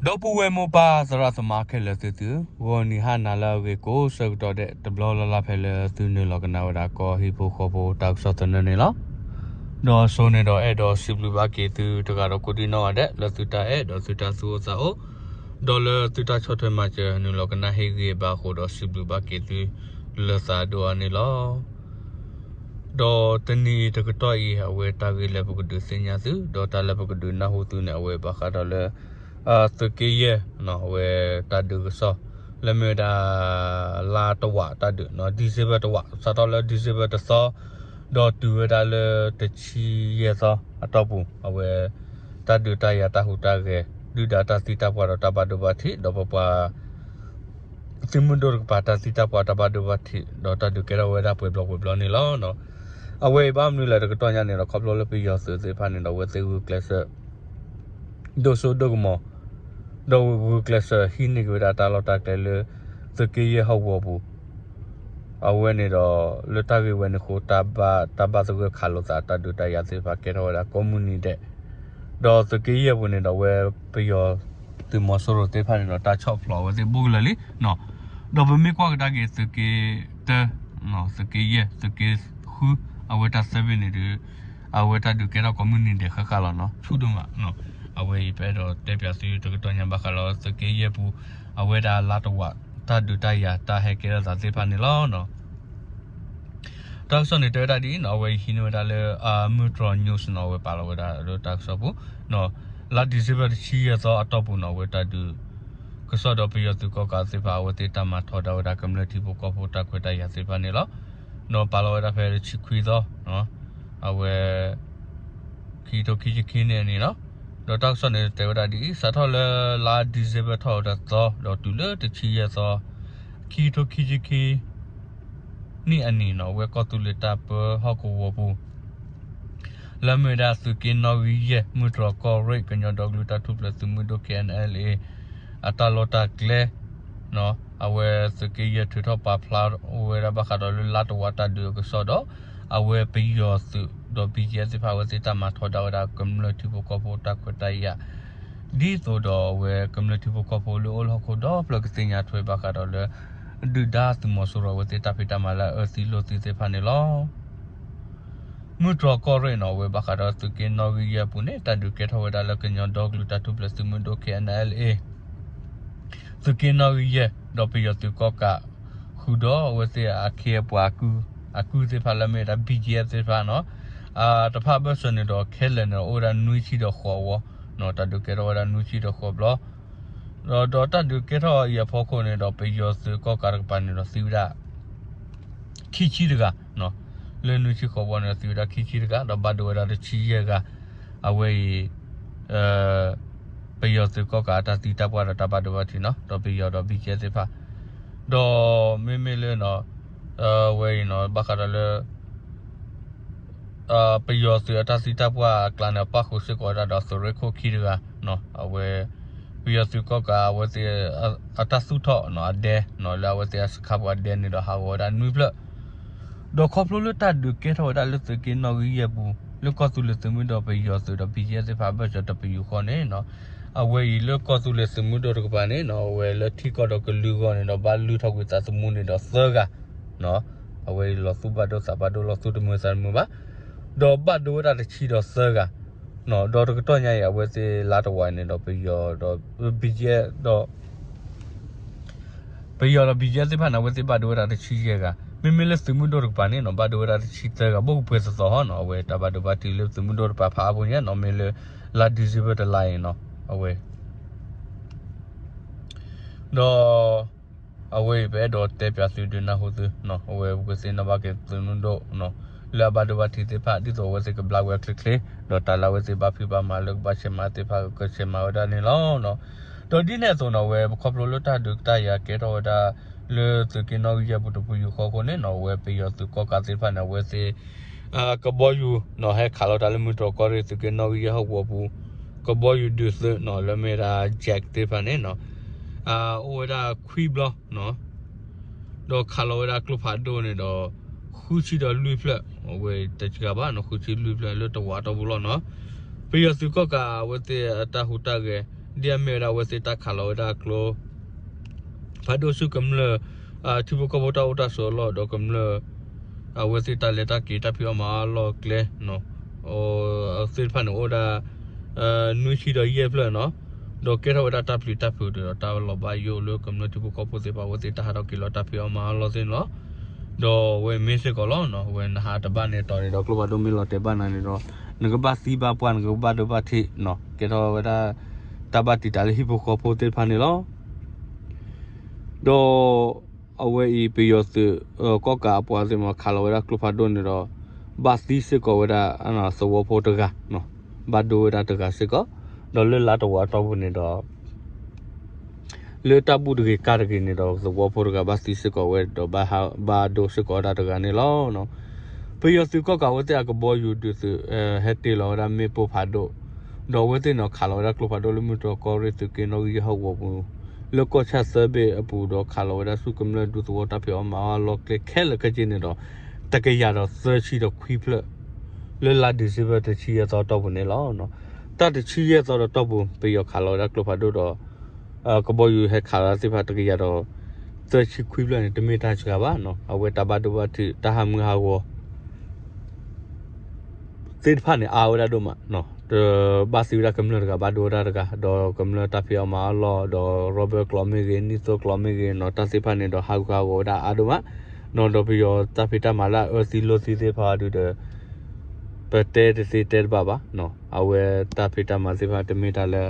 ဒီပုၢ်ဝဲၢ်မိၢ်ပၢ်သရၣ်သမါခဲလၢာ်သုသု, ဂီၤနံၤဟါနၤလၢအဂ့ၤကိးဆၢကတီၢ်ဒဲး တဘျီလၢ်လၢ်ဖဲလၢသုနုာ်လီၤကနၣ်ဝဲဒၣ်ကီၢ်ဟံၣ်ဖိဃီဖိတၢ်ကစီၣ်သနၢၣ်န့ၣ်လီၤ. ဒီးအစိန့ၣ်ဒီးအဲၣ်ဒိးစံးဘျုးဘၣ်က့ၤသုတဂၤဒီးကိးဒံနီၢ်ဂၤဒဲး လၢသုတၢ်အဲၣ်ဒီးသုတၢ်သူၣ်အိၣ်သးအိၣ်, ဒီးလၢသုတၢ်ဆီၣ်ထွဲမၤစၢၤနုာ်လီၤကနၣ်ဟ့ၣ်ဂံၢ်ဘါအဃိဒီးစံးဘျုးဘၣ်က့ၤသုလၢသးဒိၣ်အါန့ၣ်လီၤ. ဒီးတနံၤအံၤတကတီၢ်အံၤ အဝဲတၢ်ဂ့ၢ်လၢပကဒုးသ့ၣ်ညါသု ဒီးတၢ်လၢပကဒုးနၢ်ဟူသုန့ၣ် အဝဲဘၣ်ဃးဒီးလၢ သုးက့ယဲၢ် အဝဲတၢ်ဒုးကစီၣ် လၢမ့ၢ်ဝဲဒၣ် လါတဝးတၢ်ဒုး December တဝး စးထီၣ်လၢ December တသီ ဒီးတုၤဝဲဒၣ်လၢတဆံယဲၢ်သီအတီၢ်ပူၤ အဝဲ တၢ်ဒုးတၢ်ယၤတၢ်ဟူးတၢ်ဂဲၤ ဒုၣ်ဒါတၢ်သံတၢ်ပှၢ်ဒီးတၢ်ဘၣ်ဒိဘၣ်ထံး ဒီးပပှၤ သုးမုၢ်ဒိၣ်တကပၤတၢ်သံတၢ်ပှၢ်တၢ်ဘၣ်ဒိဘၣ်ထံး ဒီးတၢ်ဒုးကဲထီၣ်ဝဲဒၣ်ပှဲၤဘျီပှဲၤဘျီန့ၣ်လီၤ. အဝဲအံၤဘၣ်မနုၤလဲၣ်တကတီၢ်ညါန့ၣ်ဒီး ခီဖျိလၢပယီၤသုးသ့ၣ်တဖၣ်န့ၣ်ဒီး အဝဲသ့ၣ်ဂုာ်ကျဲးစၢး ဒိၣ်စိဒိၣ်ကမီၤ ဒီးဂုာ်ကျဲးစၢးဟံးန့ၢ်က့ၤဝဲဒၣ်တၢ်လီၢ်တၢ်ကျဲလၢ သုးက့ယဲၢ်ဟီၣ်ကဝီၤပူၤ အဝဲန့ၣ်ဒီး လၢတၢ်ဂ့ၢ်ဝဲန့ၣ်အဃိ တၢ်ဘၣ် တၢ်ဘၣ်သဂၢၢ်ခးလိာ်သးတၢ်ဒုးတၢ်ယၤသ့ၣ်တဖၣ်ကဲထီၣ်ဝဲဒၣ်ကိးမုၢ်နံၤဒဲး, ဒီးသုးက့ယဲၢ်ပူၤန့ၣ်ဒီး အဝဲပယီၤသုးမီၤစိရိၤသ့ၣ်တဖၣ်န့ၣ်ဒီး တၢ်ဆီၣ်ဖျိးအဝဲသ့ၣ်ဘူးကလၢာ်လံ ဒီးပမ့ၢ်ကွၢ်ကဒါက့ၤသုးက့တၢ သုးက့ယဲၢ် သုးက့ဃု အဝဲတၢ်သၢဘ့ၣ်န့ၣ်ဒီး အဝဲတၢ်ဒုးကဲထီၣ်ကိးမုၢ်နံၤဒဲးဃၣ်ဃၣ်လီၤနီၤ ဆူၣ်ဒိၣ်မး, အဝဲအံၤပအဲၣ်ဒိးတဲပၠးသုတကတီၢ်ညါဘၣ်ဃးလၢသုးက့ယဲၢ်ပူၤ အဝဲဒၣ်လါတဝး တၢ်ဒုးတၢ်ယၤတၢ်ဟဲကဲထီၣ်သးသ့ၣ်တဖၣ်န့ၣ်လီၤ. တၢ်ကစီၣ်န့ၣ်တဲဝဲဒၣ်ဒ်အံၤနီၤ အဝဲအံၤဟံးန့ၢ်ဝဲဒၣ်လၢ မုၢ်တြီၤ news နီၤ အဝဲပာ်လီၤဝဲဒၣ်လၢတၢ်ကစီၣ်ပူၤ လါ December တဆံယဲၢ်သီအတီၢ်ပူၤနီၤ အဝဲတၢ်ဒုး ကစီၣ်ဒီးပယီၤသုးကီၢ်ကးသ့ၣ်တဖၣ် အဝဲသ့ၣ်တၢ်မၤထီဒါဝဲဒၣ်ကမျၢၢ်ထံဖိကီၢ်ဖိတၢ်ခွဲးတၢ်ယာ်သ့ၣ်တဖၣ်န့ၣ်လီၤ. ဒီးပာ်လီၤဝဲဒၣ်ဖဲတဆံခွံသီ အဝဲ ခံကထိခံဆံခံနံၣ်အနံၤနီၤ ဒီးတၢ်ကစီၣ်န့ၣ်တဲဝဲဒၣ်ဒ်အံၤ စးထီၣ်လၢလါ December ထီၣ်တသီ ဒီးတုၤလၢတဆံယဲၢ်သီ ခံကထိခံဆံခံ နံၣ်အနံၤနီၤ အဝဲကီၢ်သူလ့ၤတၢ်ပၢဟီၣ်ကဝီၤပူၤ လၢမ့ၢ်ဝဲဒၣ်သုးက့နီၣ်ဂံၢ်ယဲၢ် မုၢ်တြီၤကီၢ်ရ့ၣ် ကညီဒီကလုာ်တၢ်ထူၣ်ဖျဲးသုးမုၢ်ဒိၣ် K N L A အတၢ်လီၢ်တၢ်ကျဲ အဝဲသုးက့ယဲၢ်ထုးထီၣ်ပာ်ဖျါဝဲဒၣ်ဘၣ်ဃးဒီးလၢလါတဝးတၢ်ဒုးအကစီၣ်ဒီး အဝဲပယီၤသုးဒီး B G F သ့ၣ်တဖၣ်အဝဲသ့ၣ်တၢ်မၤထီဒါဝဲဒၣ်ကမျၢၢ်ထံဖိကီၢ်ဖိတၢ်ခွဲးတၢ်ယာ် ဒ်သိးဒီးအဝဲကမျၢၢ်ထံဖိကီၢ်ဖိလၢအိၣ်လၢဟီၣ်ခိၣ်ဒီဖျၢၣ်ကသ့ၣ်ညါထွဲဘၣ်ဃးဒီးလၢ ဒုၣ်ဒါသုးမီၤစိရိၤအဝဲသ့ၣ်တၢ်ဖံးတၢ်မၤလၢအအၢသံလိာ်သံသ့ၣ်တဖၣ်န့ၣ်လီၤ. မုၢ်တြီၤကီၢ်ရ့ၣ်နီၤ အဝဲဘၣ်ဃးဒီးသုးက့နီၣ်ဂံၢ်ယဲၢ်အပူၤန့ၣ် တၢ်ဒုးကဲထီၣ်ဝဲဒၣ်လၢကညီဒီကလုာ်တၢ်ထူၣ်ဖျဲးသုးမုၢ်ဒိၣ် K N L A သုးက့နီၣ်ဂံၢ်ယဲၢ် ဒီးပယီၤသုးကီၣ်ကး ဃုာ်ဒီးအဝဲသ့ၣ်အခ့အပှၤ အကုၢ်သ့ၣ်တဖၣ်လၢမ့ၢ်ဝဲဒၣ် B G F သ့ၣ်တဖၣ်နီၤ တဖၣ်အဘၢၣ်စၢၤန့ၣ်ဒီးခဲလၢာ်န့ၣ်အိၣ်ဝဲဒၣ်နွံဆံဒီးဃိးဝီ တၢ်ဒုးကဲထီၣ်ဝဲဒၣ်နွံဆံဒီးဃိးဘျီ ဒီး ဒီးတၢ်ဒုးကဲထီၣ်အံၤအဖီခိၣ်န့ၣ်ဒီး ပယီၤသုးကီၣ်ကးတကပၤန့ၣ်ဒီးသံဝဲဒၣ် ခံဆံတဂၤ လၢနွံဆံဃိးဘျီန့ၣ်ဒီးသံဝဲဒၣ်ခံဆံတဂၤ ဒီးဘၣ်ဒိဝဲဒၣ်တဆံယဲၢ်ဂၤ အဝဲအံၤ ပယီၤသုးကီၣ်ကးအတၢ်သံတၢ်ပှၢ်ဒီးတၢ်ဘၣ်ဒိဘၣ်ထံးနီၤ ဒီးပယီၤဒီး B G F သ့ၣ်တဖၣ် ဒီးမ့မ့ၢ်လၢ အဝဲအံၤနီၤ ဘၣ်ဃးဒီးလၢ ပယီၤသုးအတၢ်သံတၢ်ပှၢ်အကျါန့ၣ် ပၣ်ဃုာ်စ့ၢ်ကီးဝဲဒၣ်ဒီးသုးရ့ၣ်ခိၣ်ခံတဂၤ အဝဲ ပယီၤသုးကီၣ်ကးအဝဲသ့ၣ် အတၢ်သူၣ်ထီၣ်အဒဲ လၢအဝဲသ့ၣ်အစခါပူၤအဒဲန့ၣ်ဒီးဟးဂီၤဝဲဒၣ်နွံဖျၢၣ် ဒီးခီဖျိလၢတၢ်ဒုးကဲထီၣ်ဝဲဒၣ်လၢသုးက့နီၣ်ဂံၢ်ယဲၢ်ပူၤ လၢကီၢ်သူလ့ၤသုးမုၢ်ဒိၣ်ပယီၤသုးဒီး B G F သ့ၣ်တဖၣ်အဘၢၣ်စၢၤတပယူာ်ဃီန့ၣ် အဝဲအံၤလၢကီၢ်သူလ့ၤသုးမုၢ်ဒိၣ်တကပၤန့ၣ် အဝဲလၢထံကီၢ်ဒီးကလုာ်အဂီၢ်န့ၣ်ဒီး ဘၣ်လုၢ်ထီၣ်ကွံာ်သးသမူန့ၣ်ဒီးသၢဂၤ အဝဲအံၤလီၤသူၣ်ဘၣ်ဒိသးဘၣ်ဒိ လီၤသူၣ်တမုာ်သးတမုာ်ဘၣ် ဒီးဘၣ်ဒိဝဲဒၣ်တဆံဒီးသၢဂၤ ဒီးတကတီၢ်ညါအံၤ အဝဲသ့ၣ်လါတဝးန့ၣ်ဒီးပယီၤဒီး B G F ဒီး ပယီၤဒီး B G F သ့ၣ်တဖၣ်န့ၣ် အဝဲသ့ၣ်ဘၣ်ဒိဝဲဒၣ်တဆံယဲၢ်ဂၤ မ့မ့ၢ်လၢသုးမုၢ်ဒိၣ်တကပၤန့ၣ်နီၤ ဘၣ်ဒိဝဲဒၣ်တဆံသၢဂၤ ဘၣ်ကပှဲၤသီသီဟီနီၤ အဝဲတၢ်ဘၣ်ဒိဘၣ်ထံးလၢသုးမုၢ်ဒိၣ်တကပၤဖးအါပူၤညါနီၤ မ့ၢ်လၢ လါ December တလါအံၤနီၤ အဝဲ ဒီး အဝဲအံၤ ပအဲၣ်ဒိးတဲပၠးသုဒုးနၢ်ဟူသု အဝဲပကသ့ၣ်နီၣ်ဘၣ်က့ၤသုးမုၢ်ဒိၣ် လၢအဘၣ်ဒိဘၣ်ထံးသ့ၣ်တဖၣ် ဒ်သိးအဝဲသ့ၣ်ကဘျါဝဲချ့ချ့ ဒီးတၢ်လၢအဝဲသ့ၣ်ဘၣ်ဖံးဘၣ်မၤလၢကဘၣ်ဆဲးမၤသ့ၣ်တဖၣ်ကဆဲးမၤဝဲဒၣ်န့ၣ်လီၤ. ဒီးဒ်န့ၣ်အသိးနီၤ အဝဲပခီဖျိလၢတၢ်ဒုးတၢ်ယၤကဲထီၣ်ဝဲဒၣ် လၢသုးက့နီၣ်ဂံၢ်ယဲၢ်ပူၤတပယူာ်ဃီအဃိန့ၣ်နီၤ အဝဲပယီၤသုးကီၣ်ကးသ့ၣ်တဖၣ်န့ၣ် အဝဲသ့ၣ် ကဘီယူၤနီၤ ဟဲခးလီၤတၢ်လၢမုၢ်တြီၤကီၢ်ရ့ၣ်သုးက့နီၣ်ဂံၢ်ယဲၢ်ဟီၣ်ကဝီၤပူၤ ကဘီယူၤဒုးသုးနီၤ လၢမ့ၢ်ဝဲဒၣ် jet သ့ၣ်တဖၣ်န့ၣ်နီၤ အိၣ်ဝဲဒၣ်ခွံဘျီနီၤ ဒီးခးလီၤဝဲဒၣ်ကျိဖးဒိၣ်န့ၣ်ဒီး ဃုဆံဒီးလွံၢ်ဖျၢၣ် အဝဲတစှၤဘၣ်နီၤ ဃုဆံလွံၢ်ဖျၢၣ်လၢတဝးအတီၢ်ပူၤလီၤနီၤ ပယီၤသုးကီၣ်ကးအဝဲသ့ၣ်အတၢ်ဟူးတၢ်ဂဲၤ ဒ်အမ့ၢ်ဝဲဒၣ်အဝဲသ့ၣ်တၢ်ခးလီၤဝဲဒၣ်ကျိ ဖးဒိၣ်ဆူကမျၢၢ် ထံဖိကီၢ်ဖိတၢ်အိၣ်တၢ်ဆိးအလီၢ်ဒီးကမျၢၢ် အဝဲသ့ၣ်တၢ်လဲၤတၢ်က့ၤတၢ်ဖံးအီၣ်မၤအီၣ်အလီၢ်အကျဲ သ့ၣ်တဖၣ်န့ၣ်အိၣ်ဝဲဒၣ် နွံဆံဒီးယဲၢ်ဖျၢၣ်နီၤ, ဒီးကဲထီၣ်ဝဲဒၣ်တၢ်ပျံၤတၢ်ဖုးဒီးတၢ်လီၤဘၣ်ယိၣ်လၢကမျၢၢ်ထံဖိကီၢ်ဖိသ့ၣ်တဖၣ် အဝဲသ့ၣ်တၢ်ဟးထီၣ်က့ၤလီၤတၢ်ဖံးအီၣ်မၤအီၣ်အလီၢ်သ့ၣ်န့ၣ်လီၤ. ဒီးအဝဲမ့ၢ်စ့ၢ်ကီးလီၤ, အဝဲနဟးတဘၣ်န့ၣ်အတီၢ်န့ၣ်ဒီး ကျိဖးဒိၣ်မ့ၢ်လီၤတဲာ်ဘၣ်နၤန့ၣ်ဒီး နကဘၣ်သံဘၣ်ပှၢ် နကဘၣ်ဒိဘၣ်ထံးနီၤ, ကဲထီၣ်ဝဲဒၣ် တၢ်ဘၣ်တံာ်တာ်လၢဟံၣ်ဖိဃီဖိသ့ၣ်တဖၣ်န့ၣ်လီၤ. ဒီး အဝဲအံၤပယီၤသုး ကီၣ်ကးအပှၤသ့ၣ်မး ခးလီၤဝဲဒၣ်ကျိဖးဒိၣ်န့ၣ်ဒီး ဘၣ်သံစ့ၢ်ကီးဝဲဒၣ် သဝီဖိတဂၤ, ဘၣ်ဒိဝဲဒၣ်တဂၤစ့ၢ်ကီး, ဒီးလၢလါတဝာ်အတီၢ်ပူၤန့ၣ်ဒီး လၢတၢ်ဘူၣ်တဂ့ၤကါတဂ့ၤန့ၣ်ဒီး သဝီဖိတဂၤဘၣ်သံစ့ၢ်ကီးဝဲဒီး ဘၣ်ဒိစ့ၢ်ကီးဝဲဒၣ်တဂၤန့ၣ်လီၤ. ပယီၤသုးကီၣ်ကးအဝဲသ့ၣ်အကဘီယူၤဒုးသုး ဟဲတ့ၢ်လီၤဝဲဒၣ်မ့ၣ်ပိၢ်ဖးဒိၣ်, ဒီးအဝဲသ့ၣ်န့ၣ် ခးလီၤဝဲဒၣ်ကျိဖးဒိၣ်လၢမုၢ်တြီၢ်ကီၢ်ရ့ၣ်သုးက့နီၣ်ဂံၢ်ယဲၢ်ဟီၣ်ကဝီၤပူၤ လၢကီၢ်ဆၣ်သၢဘ့ၣ်အပူၤဒီး ခးလီၤဝဲဒၣ်ဆူကမျၢၢ်ဒူသဝီတၢ်ဖံးအီၣ်မၤအီၣ်အလီၢ်ကျဲခဲလၢာ်ခဲဆ့န့ၣ်ဒီး တကယၤဒီးသၢဆံဒီးခွံဖျၢၣ် လၢလါဒံၣ်စ့ဘၢၣ်တဆံယဲၢ်သီအတီၢ်ပူၤန့ၣ်လီၤ. တၢ်တဆံယဲၢ်သီဒီးတီၢ်ပူၤ ပယီၤခးလီၤဝဲဒၣ်ကျိဖးဒိၣ်ဒီး ကဘီယူၤဟဲခးလီၤသ့ၣ်တဖၣ်တကယၤဒီး သၢဆံခွံဖျၢၣ်န့ၣ် တမ့ၢ်တၢ်စှၤဘၣ်နီၤ, အဝဲတၢ်ဘၣ်ဒိဘၣ်ထံး တၢ်ဟးမုၢ်ဟးဂီၤ သ့ၣ်တဖၣ်န့ၣ် အါဝဲဒၣ်ဒိၣ်မး, တဘၣ်သံဝဲဒၣ်ကမျၢၢ်တဂၤ ဘၣ်ဒိဝဲဒၣ်တဂၤ, ဒီးကမျၢၢ်တၢ်ဖံးအီၣ်မၤအီၣ်အလီၢ် ဒီးရီဘၢကျီးမ့ၢ်ဂ့ၤ နံၣ်သိကျီးမ့ၢ်ဂ့ၤနီၤ, တၢ်သ့ၣ်တဖၣ်န့ၣ်ဒီး ဟးဂူာ်ဟးဂီၤဝဲဒၣ်အါဒိၣ်မး, နီၤဒီးပယီၤတၢ်ဖံးတၢ်မၤလၢအအၢသံလိာ်သံသ့ၣ်တဖၣ်အီၤဒုးဒီး ပတဲတသ့တဲတဘၣ်ဘၣ်, အဝဲတၢ်ဖံးတၢ်မၤသ့ၣ်တဖၣ်တမ့ၢ်တၢ်လၢ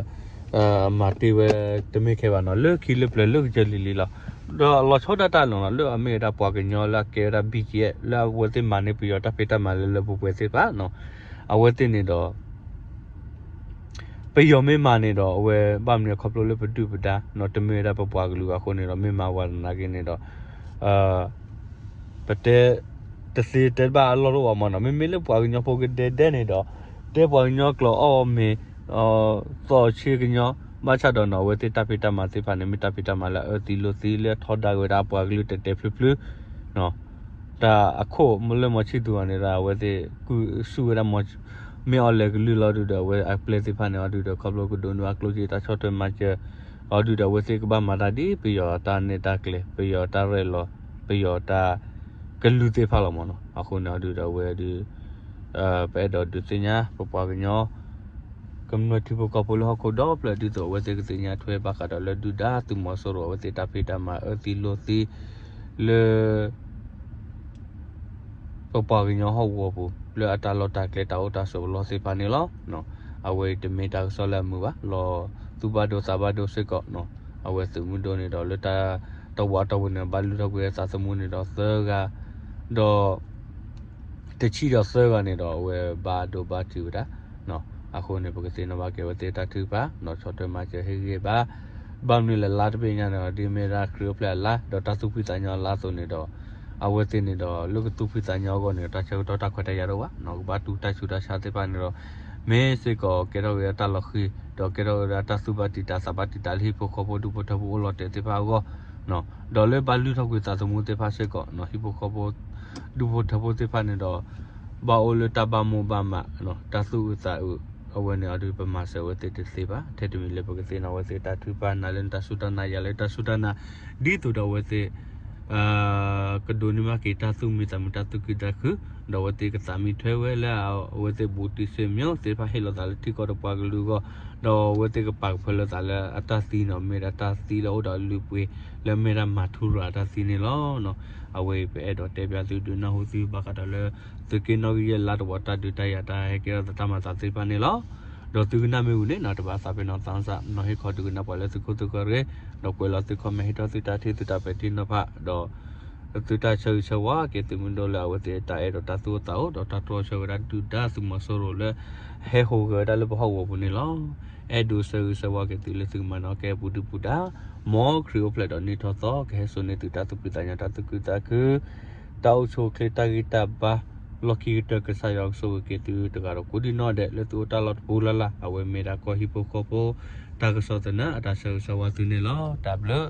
မၤတ့ၢ်ဝဲတမ့ၢ်ခဲဘၣ်နီၤ, လၢခံလၢပျၢၤလၢကစၢၢ်လံၤလံၤလီၤ. ဒီးအလီၤဆီဒၣ်တၢ်လီၤနီၤ, လၢအမ့ၢ်ဝဲဒၣ်ပှၤကညီလၢအကဲဝဲဒၣ် ဘံၣ်ကၠံၣ်အဲၣ် လၢအဝဲသ့ၣ်မၤန့ၢ်ပယီၤတၢ်ဖံးတၢ်မၤလၢလၢပှဲၤပှဲၤသ့ၣ်တဖၣ်နီၤ, အဝဲသ့ၣ်န့ၣ်ဒီး ပယီၤမ့ၢ်မၤန့ၣ်ဒီး အဝဲဘၣ်မနုၤခီဖျိလၢပဒုၣ်ပဒါနီၤ, တမ့ၢ်ဝဲဒၣ်ပပှၤကလုာ်အဃိန့ၣ်ဒီး မ့ၢ်မၤဝဲသနာ်က့န့ၣ်ဒီး ပတဲ တသ့တဲတဘၣ်အလီၢ်တအိၣ်ဘၣ်မးနီၤ, မ့မ့ၢ်လၢပှၤကညီဖိကဒဲဒဲန့ၣ်ဒီး တဲပှၤကညီကျိာ်အီၣ်မ့ၤ သီၣ်ဆ့ကညီ, ဘၣ်ဆၣ်ဒီးနီၤ အဝဲသ့ၣ်တၢ်ဖံးတၢ်မၤသ့ၣ်တဖၣ်န့ၣ် မ့ၢ်တၢ်ဖံးတၢ်မၤလၢအအၢသံလိာ်သံ လၢအထီဒါက့ၤဝဲဒၣ်အပှၤကလုာ်တဲာ်တဲာ်ဖျုးဖျုး တၢ်အခိၣ်လၢမီၤဆံၣ်သူၤအီၤန့ၣ်ဒီး အဝဲသ့ၣ်ကုၢ်ဆူၣ်ဝဲဒၣ်မီၤ မ့ၢ်အီၤလဲၤကလုၢ်လီၤဒုးဒီး အဝဲအပျဲၢ်သ့ၣ်တဖၣ်န့ၣ်အီၤဒုးဒီး ခီဖျိကဒိးန့ၢ်အကျိၣ်စ့တၢ်ဆီၣ်ထွဲမၤစၢၤအီၤဒုးဒီး အဝဲသ့ၣ်ကဘၣ်မၤတၢ်ဒ်ပယီၤတၢ်နဲၣ်တၢ်ကျဲၤ ပယီၤတၢ်ရဲၣ်လီၤ ပယီၤတၢ်ကလုၢ်သ့ၣ်တဖၣ်လီၤမးနီၤ. အဃိန့ၣ်အီၤဒုးဒီး အဝဲဒုး ပအဲၣ်ဒိးဒုးသ့ၣ်ညါ ပပှၤကညီ ကမျၢၢ်ထံဖိကီၢ်ဖိလၢဟီၣ်ခိၣ်ဒီဖျၢၣ် ဒ်သိးအဝဲသ့ၣ်ကသ့ၣ်ညါထွဲဘၣ်ဃးဒီးလၢဒုၣ်ဒါသုးမီၤစိရိၤ အဝဲသ့ၣ်တၢ်ဖံးတၢ်မၤအၢသံလိာ်သံ လၢ ပပှၤကညီဟီၣ်ကဝီၤပူၤ လၢအတၢ်လီၢ်တၢ်ကျဲတၢ်အိၣ်တၢ်ဆိးပလီၢ်သ့ၣ်တဖၣ်န့ၣ်လီၤ. အဝဲအံၤတမ့ၢ်တၢ်ကစီၣ်လၢအမုာ်ဘၣ်, လီၤသူၣ်ဘၣ်ဒိသးဘၣ်ဒိစ့ၢ်ကီးနီၤ. အဝဲသုးမုၢ်ဒိၣ်န့ၣ်ဒီး လၢတၢ်တဝးတီၢ်ပူၤန့ၣ် ဘၣ်လုၢ်ထီၣ်ကွံာ်သးသမူန့ၣ်ဒီးသၢဂၤ, ဒီး တဆံဒီးသၢဂၤန့ၣ်ဒီး အဝဲဘၣ်ဒိဘၣ်ထံးဝဲဒၣ်. အဃိန့ၣ် ပကသ့ၣ်နီၣ်ဘၣ်က့ၤအဝဲသ့ၣ်တၢ်ထုကဖၣ် ဒီးဆီၣ်ထွဲမၤစၢၤဟ့ၣ်ဂံၢ်ဘါ ဘၣ်မနုၤလဲၣ် လါတဘ့ၣ်ညါန့ၣ်ဒီး ဒ်မ့ၢ်ဒၣ်ခရံာ်အိၣ်ဖျဲၣ်အလါ ဒီးတၢ်သူၣ်ဖှံသးညီအလါအသိးန့ၣ်ဒီး အဝဲသ့ၣ်န့ၣ်ဒီး လၢကသူၣ်ဖှံသးညီအဂီၢ်န့ၣ်ဒီး တၢ်ဆၢကတီၢ်တၢ်ခွဲးတၢ်ယာ်တအိၣ်ဘၣ်နီၤ, ကဘၣ်တူၢ်တၢ်ဆူးတၢ်ဆါသ့ၣ်တဖၣ်န့ၣ်ဒီး မ့ၢ်စ့ၢ်ကီးကဲထီၣ်က့ၤတၢ်လီၤဃံၤ ဒီးကဲထီၣ်က့ၤတၢ်သူၣ်ဘၣ်တံာ်တာ်သးဘၣ်တံာ်တာ်လၢဟံၣ်ဖိဃီဖိဒူၣ်ဖိထၢဖိအိၣ်လီၤတဲာ်သ့ၣ်တဖၣ်အဂီၢ် ဒီးလၢဘၣ်လုၢ်ထီၣ်ကွံာ်သးသမူသ့ၣ်တဖၣ်စ့ၢ်ကီး ဟံၣ်ဖိဃီဖိ ဒူၣ်ဖိထၢဖိသ့ၣ်တဖၣ်န့ၣ်ဒီး ဘၣ်အိၣ်လၢတၢ်ဘၣ်မိၣ်ဘၣ်မး တၢ်သူၣ်အုးသးအုး အဝဲန့ၣ်အီၤဒုး ပမၤစၢၤအဝဲသ့ၣ်တသ့ဘၣ်. ထဲတမံၤလၢပကသ့ၣ်နီၣ်အဝဲသ့ၣ်တၢ်ထုကဖၣ် နၤလၢနတၢ်စူၢ်တၢ်နာ် ယၤလၢတၢ်စူၢ်တၢ်နာ် ဒ်သိးဒီးအဝဲသ့ၣ် ကဒိးန့ၢ်ဘၣ်က့ၤတၢ်သူၣ်မံသးမုာ် တၢ်သူၣ်ခုသးခု ဒီးအဝဲသ့ၣ်ကသးမံထွဲဝဲလၢအဝဲသ့ၣ်ဘူးတံၢ်စ့ၢ်မံၤသ့ၣ်တဖၣ်ဟ့ၣ်လီၤသးလၢထံကီၢ်ဒီးပှၤကလုာ်အဂီၢ် ဒီးအဝဲသ့ၣ်ကပာ်ကဖၢလၢသးလၢအတၢ်သံနီၤ မ့ၢ်ဒၣ်တၢ်သံလၢအအိၣ်ဒီးအလုၢ်အပှ့ၤ လၢမ့ၢ်ဒၣ်မၤထူရၤအတၢ်သံန့ၣ်လီၤ. အဝဲအံၤပအဲၣ်ဒိးတဲပၠးသုဒုးနၢ်ဟူသုဘၣ်ဃးဒီးလၢ သုးက့နီၣ်ဂံၢ်ယဲၢ်လါတဝီတၢ်ဒုးတၢ်ယၤတၢ်ဟဲကဲထီၣ်သးတၢ်မၤသးသ့ၣ်တဖၣ်န့ၣ်လီၤ. ဒီးသုကနၣ်မ့ၢ်ဝံၤန့ၣ်နီၤ တဘၣ်သးပ့ၤနီၣ်သးစၢ်နီၤ ဟ့ၣ်ခီဒုးကနၣ်ပှၤလၢသုခိၣ်သုဃၢၤတဂ့ၤ ဒီးကွဲးလီၤသု comment ဟ့ၣ်ထီၣ်သုတၢ်ထံၣ်သုတၢ်ပဲာ်ထံနီၤဖး ဒီး သုတၢ်ဆၢဂ့ၤဆၢဝါက့ၤသုးမုၢ်ဒိၣ်လၢအဝဲသ့ၣ်တၢ်အဲၣ်ဒိးတၢ်သူၣ်အိၣ်သးအိၣ် ဒီးတၢ်တြီဆၢဝဲဒၣ်ဒုၣ်ဒါသုးမီၤစိရိၤလၢ ဟဲဟူးဂဲၤဝဲဒၣ်လၢပဟီၣ်ကဝီၤပူၤန့ၣ်လီၤ. အဲၣ်ဒိးဆၢဂ့ၤဆၢဝါက့ၤသုလၢသုကမၤနၢၤကဲပူၤဒုၣ်ပူၤဒါ မ်ခရံာ်အိၣ်ဖျဲၣ်ဒီးနံၣ်ထီၣ်သီ ကဟဲစိာ်န့ၢ်သုတၢ်သူၣ်ဖှံသးညီ တၢ်သူၣ်ခုသးခု တၢ်အိၣ်ဆူၣ်အိၣ်ချ့ တၢ်ဂံၢ်တၢ်ဘါ လီၢ်ခံကတၢၢ်ကစၢ်ယွၤကဆိၣ်ဂ့ၤက့ၤသုတဂၤဒီးကိးဒံနီၢ်ဒဲး လၢသုအိၣ်တၢ်လီၢ်တပူၤလၢ်လၢ် အဝဲမ့ၢ်ဒၣ်ကီၢ်ဟံၣ်ဖိဃီဖိ တၢ်ကစီၣ်သနၢၣ် အတၢ်ဆၢဂ့ၤဆၢဝါသုန့ၣ်လီၤ. တၢ်ဘျုး